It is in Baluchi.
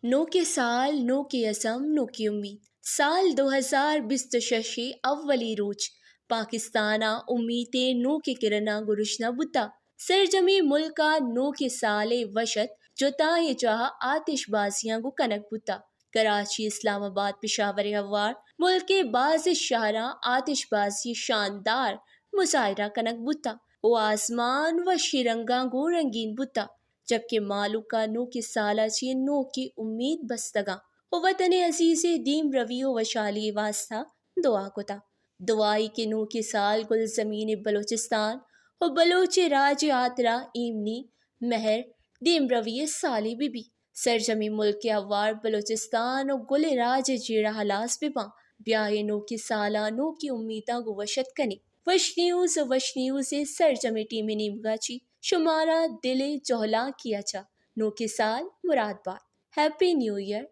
نوکیں سال، نوکیں عزم، نوکیں امید۔ سال دو ہزار بیست ءُ شش ءِ اولی روچ پاکستان ءَ امیت ءِ نوکیں کرن ءَ گوں رژنا بوتگ۔ سرجمیں ملک ءَ نوکیں سال ءِ وش ات جتائیں جاہ ءَ آتش بازیاں گوں کنگ بوتگ۔ کراچی، اسلام آباد، پشاور ءِ ہوار ملک ءِ بازیں شہراں آتش بازی شاندار مظاہرہ کنگ بوتگ ءُ آزمان وشیں رنگاں گوں رنگین بوتگ، جبکہ مہلوک ءَ نوکیں سال ءَ چہ نوکیں امید بستگاں ءُ وطن عزیز ءِ دیمروی ءُ وشحالی ءِ واستہ دعا کتگ۔ دعا اے کہ نوکیں سال گلزمین بلوچستان ءُ بلوچ راج ءِ ہاترا ایمنی، مہر، دیمروی ءِ سالے بہ بیت۔ سرجمیں ملک ءِ ہوار بلوچستان ءُ گلیں راج ءِ جیڑہ ہلاس بہ باں۔ بیا اے نوکیں سال ءَ نوکیں امیتاں گوں وش اتک کنیں۔ وش نیوز ءُ وش نیوز ءِ سرجمیں ٹیم ءِ نیمگ ءَ چہ شمارا دل ءِ جہلانکی ءَ چہ نوکیں سال مراد بات۔ Happy new year.